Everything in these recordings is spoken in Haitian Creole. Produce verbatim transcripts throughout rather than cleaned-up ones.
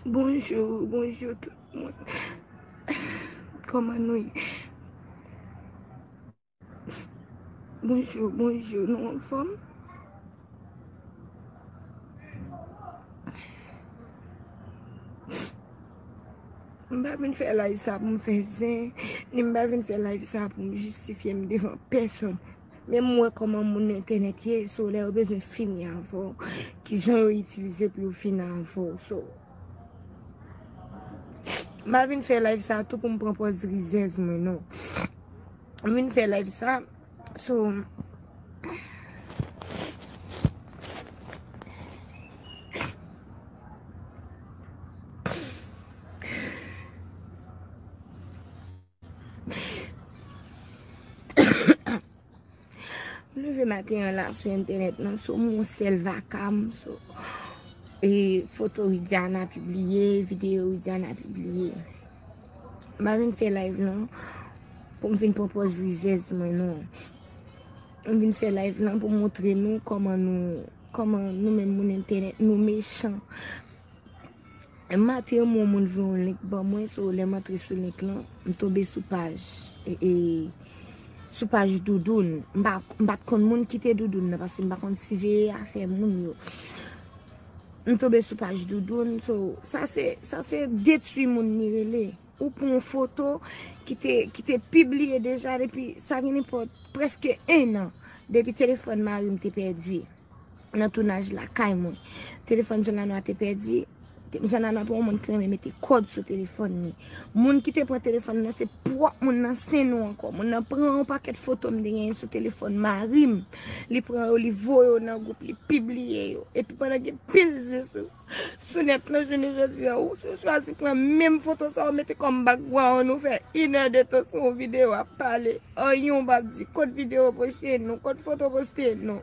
Bonjou, bonjou tout moun. Kòman nou ye? Bonjou, bonjou, nou anfòm? M pa vin fè live sa pou m fè zen, ni m pa vin fè live sa pou m jistifye m devan pèsòn. Men m wè kòman moun entènèt ye, so lè yo bezwen fini avè w, ki jan yo itilize pou yo fini avè w. So, m pa vin fè live sa tou pou m pran pòz rizèz mwen, non. M vin fè live sa, so, m leve maten an la sou entènèt nan, so m yon sèl vaka m, so, e foto Widiana pibliye, videyo Widiana pibliye. M pa vin fè live lan pou m vin pran pòz rizèz mwen, non. M vin fè live lan pou montre nou kòman nou, kòman nou menm moun entènèt, nou mechan. Maten an, yon moun voye yon link ban mwen, so lè m antre sou link lan, m tonbe sou paj, e, e, sou paj Doudoun. M pa, m pa t konn moun ki te Doudoun nan, paske m pa konn siveye afè moun yo. M tonbe sou paj Doudoun, so, sa se, sa se detwi moun li rele. Ou pran yon foto ki te, ki te pibliye deja depi, sa gen nenpòt, prèske en an, depi telefòn mari m te pèdi nan tounaj lakay mwen. Telefòn Jean Lanois te pèdi. Te-, Jean Lanois pa yon moun ki renmen mete kòd sou telefòn li. Moun ki te pran telefòn nan, se pwòp moun nan sen nou ankò. Moun nan pran yon pakèt foto m te genyen sou telefòn mari m. Li pran yo, li voye yo nan gwoup, li pibliye yo. Epi pandan gen pil zen sou, sou nèt lan, jounen jodi a, ou, ou chwazi pran menm foto sa, ou mete kòm background, ou fè inè de tan sou yon videyo ap pale. Anyen ou p ap di, kot videyo poste non, kot foto poste non.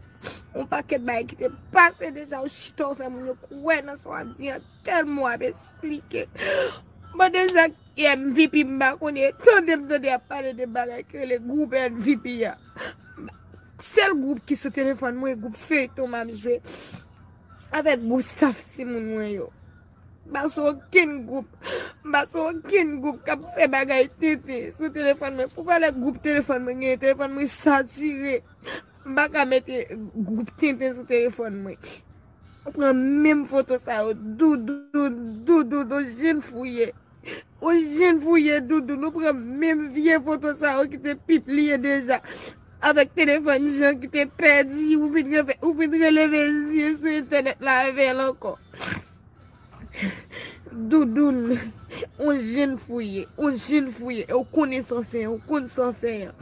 Yon pakèt bagay ki te pase deja, ou chita, ou fè moun yo kwè nan sa w ap di an, tèlman w ap esplike. Mande m sa ki M V P, m pa konnen, tande m tande y ap pale de bagay ki rele gwoup M V P a. Sèl gwoup ki sou telefòn mwen, gwoup feyton m ap jwe avèk gwoup staff timoun mwen yo. M pa sou okenn gwoup. M pa sou okenn gwoup k ap fè bagay tenten sou telefòn mwen. Pou valè gwoup telefòn mwen genyen, telefòn mwen satire. M pa ka mete gwoup tenten sou telefòn mwen. Ou pran menm foto sa yo, Doudoun, Doudoun, ou jwenn fouye. Ou jwenn fouye, Doudoun, ou pran menm vye foto sa yo ki te pibliye deja. Avèk telefòn Jean ki te pèdi, ou vin reve-, ou vin releve zye sou entènèt la avè l ankò. Doudoun, ou jwenn fouye, ou jwenn fouye, e ou konnen sa w fè, ou konn sa w fè an.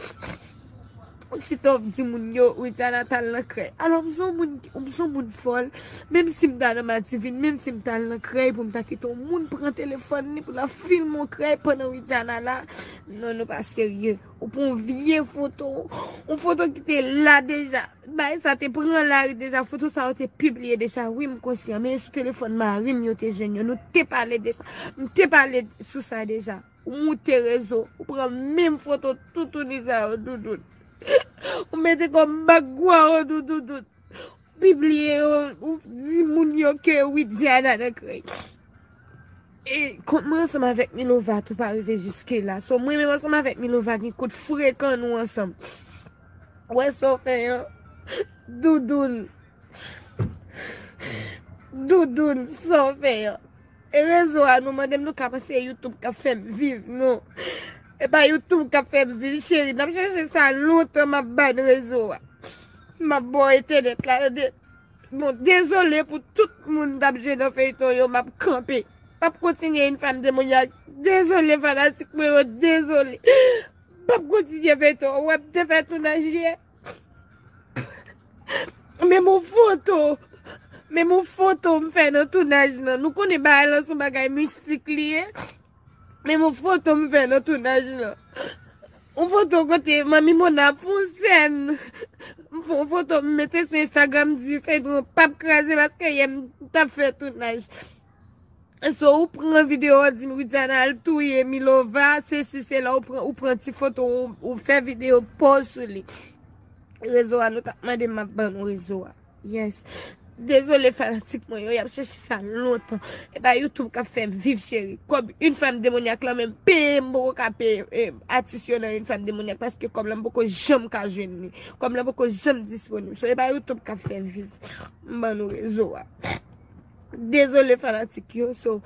Ou chita w ap di moun yo, Widiana t al nan krèy. Alò, m se yon moun, m se yon moun fòl. Menm si m ta nan Madiven, menm si m t al nan krèy pou m ta kite yon moun pran telefòn li pou l ap filme yon krèy pandan Widiana la. Non, nou pa serye. Ou pran yon vye foto, yon foto ki te la deja. Bagay sa te pran lari deja, foto sa yo te pibliye deja. Wi, m konsyan, men sou telefòn mari m yo te jwenn yo. Nou te pale deja. M te pale sou sa deja. Ou moute rezo, ou pran menm foto toutouni sa yo, Doudoun. Ou mete kòm background ou, Doudoun. Pibliye yo, ou di moun yo ke Widiana nan krèy. E kont mwen ansanm avèk Milova tou pa rive jiske la. So, mwen menm ansanm avèk Milova gen kout frekan nou ansanm. Ou wè sa w fè an? Doudoun. Doudoun, sa w fè an? E rezo a, nou mande m, nou ka panse se YouTube k ap fè m viv, non. E pa YouTube k ap fè m viv, cheri. N ap chèche sa lontan, m ap ban rezo a. M ap ba w entènèt la, tande. Bon, dezole pou tout moun k ap jwe nan feyton yo, m ap kanpe. M ap kontinye yon fanm demonyak. Dezole fanatik mwen yo, dezole. M ap kontinye feyton. Ou wè m te fè tounaj yè. Menm yon foto. Menm yon foto m fè nan tounaj lan. Nou konnen bagay lan se yon bagay mistik li ye. Menm yon foto m fè nan tounaj lan. Yon foto kote Manmi Mona ap fè yon sèn. M fè yon foto m mete sou Instagram, di feyton an p ap kraze paske yè m t ap fè tounaj. So, ou pran videyo, ou di Widiana al touye Milova, sesi, sela, ou pran, ou pran ti foto, ou, ou fè videyo pòz sou li. Rezo a, nou t ap mande m, m ap ban nou rezo a. Yes. Dezole fanatik mwen yo, y ap chèche sa lontan. E pa YouTube k ap fè m viv, cheri. Kòb Une Femme Démoniaque lan menm peye m poko ka peye eh, atis yo nan Une Femme Démoniaque, paske kòb lan poko janm ka jwenn li. Kòb lan poko janm disponib. So e pa YouTube k ap fè m viv. M ban nou rezo a. Dezole fanatik yo. So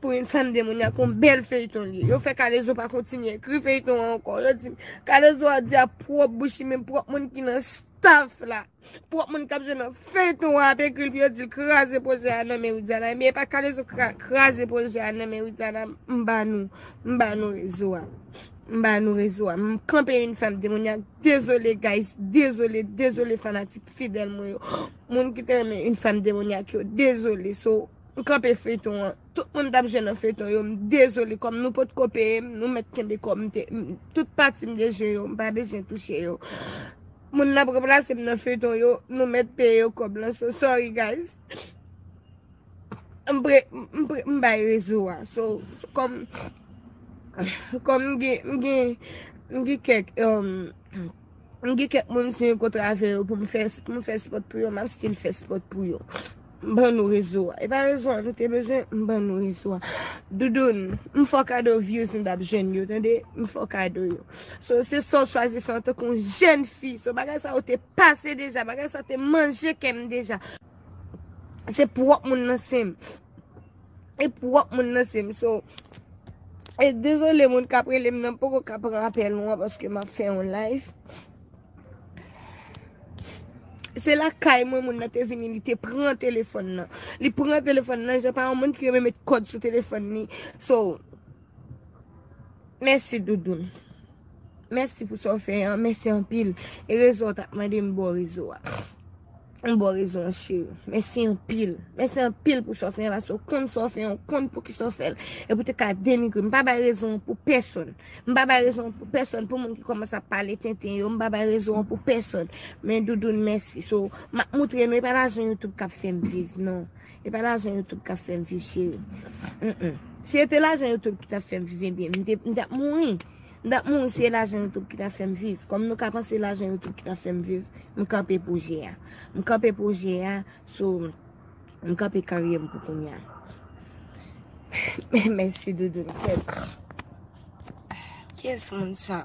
pou Une Femme Démoniaque, yon bèl feyton li ye. Yo fè Kalezo pa kontinye ekri feyton an ankò. Yo di Kalezo a di a pwòp bouch li, men pwòp moun ki nan staff la. Pwòp moun k ap jwe nan feyton an ap ekri l pou yo di l kraze pwojè a nan men Widiana. Ebyen e pa Kalezo kra- kraze pwojè a nan men Widiana. M ba nou, m ba nou rezo a. M ba nou rezo a. M kanpe Une Femme Démoniaque. Dezole guys, dezole, dezole fanatik fidèl mwen yo. Moun ki te renmen Une Femme Démoniaque yo, dezole. So m kanpe feyton an. Tout moun t ap jwe nan feyton yo, m dezole. Kòm nou potko peye m, nou mèt kenbe kòb m te m- tout pati m te jwe yo, m pa bezwen touche yo. Moun n ap ranplase m nan feyton yo, nou mèt peye yo kòb lan. So sorry guys. M pre m pre m bay rezo a. So, so kòm kòm m gen m gen m gen kèk um, m gen kèk moun si m kontre avè yo pou m fè pou m fè spòt pou yo, m ap still fè spòt pou yo. M ban nou rezo a. E pa rezo a nou te bezwen, m ban nou rezo a. Doudoun, m fè w kado views m t ap jwenn yo, tande? M fè w kado yo. So se sa w chwazi fè antanke yon jèn fi. So bagay sa yo te pase deja, bagay sa te manje kè m deja. Se pwòp moun nan se m. E pwòp moun nan se m. So e dezole moun k ap rele m nan poko ka pran apèl ou an paske m ap fè yon live. Se lakay mwen moun nan te vini, li te pran telefòn nan. Li pran telefòn nan, jan pa yon moun ki renmen met kòd sou telefòn li. So mèsi Doudoun. Mèsi pou sa w fè an, mèsi anpil. E rezo w t ap mande m ba w rezo a. M ba w rezo an cheri. Mèsi anpil. Mèsi anpil pou sa w fè an, paske w konn sa w fè an, w konn poukisa w fè l. E pou te ka denigre m, m pa bay rezo an pou pèsonn. M pa bay rezo an pou pèsonn, pou moun ki kòmanse ap pale tenten yo, m pa bay rezo an pou pèsonn. Men Doudoun mèsi. So m ap moutre nou, e pa lajan YouTube k ap fè m viv non. E pa lajan YouTube k ap fè m viv cheri. Mm, mm. Si se te lajan YouTube ki t ap fè m viv, ebyen m te m t ap mouri. M t ap mouri si se lajan YouTube ki t ap fè m viv. Kòm nou ka panse lajan YouTube ki t ap fè m viv, m kanpe pwojè a. M kanpe pwojè a. So m kanpe karyè m pou kounye a. Mèsi Doudoun. Kiyès moun sa?